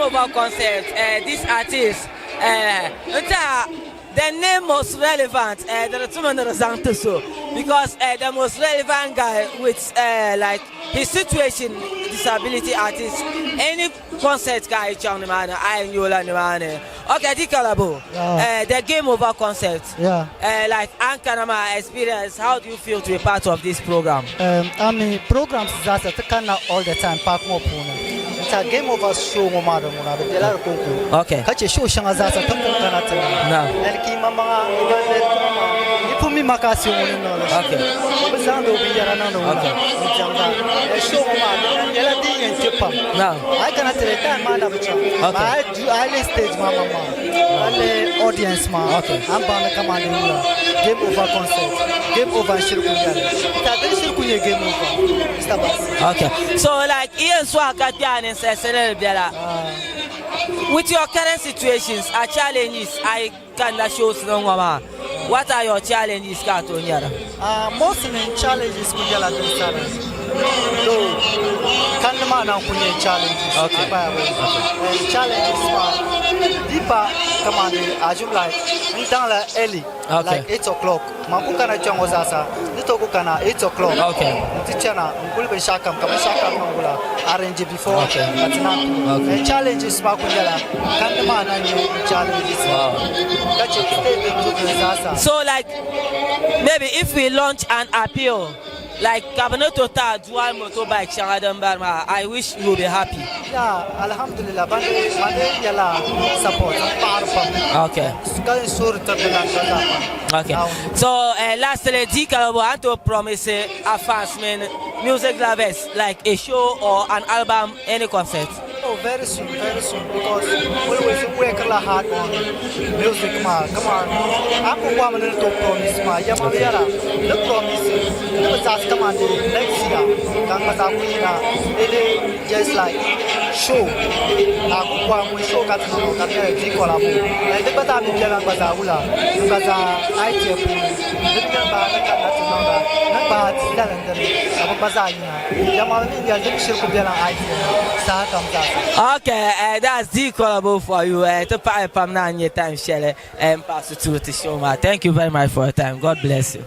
Over concert, this artist, n tɛha the name most relevant, di di tumi ni di zaŋ ti so because the most relevant guy with like his situation, disability artist, any concert ka a yi chaŋ nimaani a yɛn nya o la nimaani. Okay, di kalabo, the Game Over concert, like an kana maa experience, how do you feel to be part of this program? I mean, programs zaasa ti kanna all the time park ŋɔ puuni. N-tɛha Game Over show ŋɔ maa di ŋuna di bela di kɔŋko. Ka che show shɛŋa zaasa ti pun kana ti niŋ. And ka yimaŋmaŋa yi pun mi ma ka a si ŋuni niŋ li shɛm. O bi zaŋdi o binyɛra niŋdi ŋuna n-diɛmda. And show ŋɔ maa di nyɛla din yɛn kpe pam. A yi kana ti lihi time maa na bi chaŋ. A yi lihi stage maa maŋmaŋa, a lihi audience maa, a ni baŋ ni kamani di wula Game Over concert. Game Over n-shiri kuli nyɛli. N-tɛha din shiri kuli nyɛ Game Over. Mr. Bassey. Okay. So like iyan sɔhi ka kpe a ninsali ni bela. With your current situations, a challenges, a yi kanna shows ni ŋɔ maa, what are your challenges ka a tooi nyɛra? Mostly challenges kuli nyɛla din sani. Though, kanni maa na n-kuli nyɛ challenges. And challenges maa, deeper kamani assume like n daŋla early, like 8 o'clock. Man ku kana kpɛŋɔ zaasa, ni tooi ku kana 8 o'clock. N ti chana, n kuli binshɛɣu kam, ka binshɛɣu kam niŋ wula arrange before ka ti naan pili. And challenges maa kuli nyɛla kanni maa na nyɛ challenges maa. Ka che state din du din zaasa. So like maybe if we launch an appeal, like ka bɛ ni tooi ti a dual motorbike shɛŋa din bari maa, I wish you will be happy. Yeah, alhamdulillah, ban ban nyɛla support n paɣiri pam. Ka n suhuri tiriti lan ka zaa pam. So lastly, D Kalabo, I want to promise our fans, man, music lovers, like a show or an album, any concert. Oh, very soon, very soon, because always work a hard on music ma. Come on, I'm going to promise ma. Yeah, ma, yeah, the promise. The just come on the next year. Kan ma za ku na, ele just like show. Na ku kwa mu show ka tino ka ne di ko la mu. Eh, de bata mi biela ba za wula. Ba za IT pu. De bi ba na ka na tino da. Na ba ti da lan da. Ka ba za yi na. Ya ma mi ya de shirku biela IT. Sa kam za. Okay, that's D Collabo for you. To pay pam na nye time share and pass it to the show ma. Thank you very much for your time. God bless you.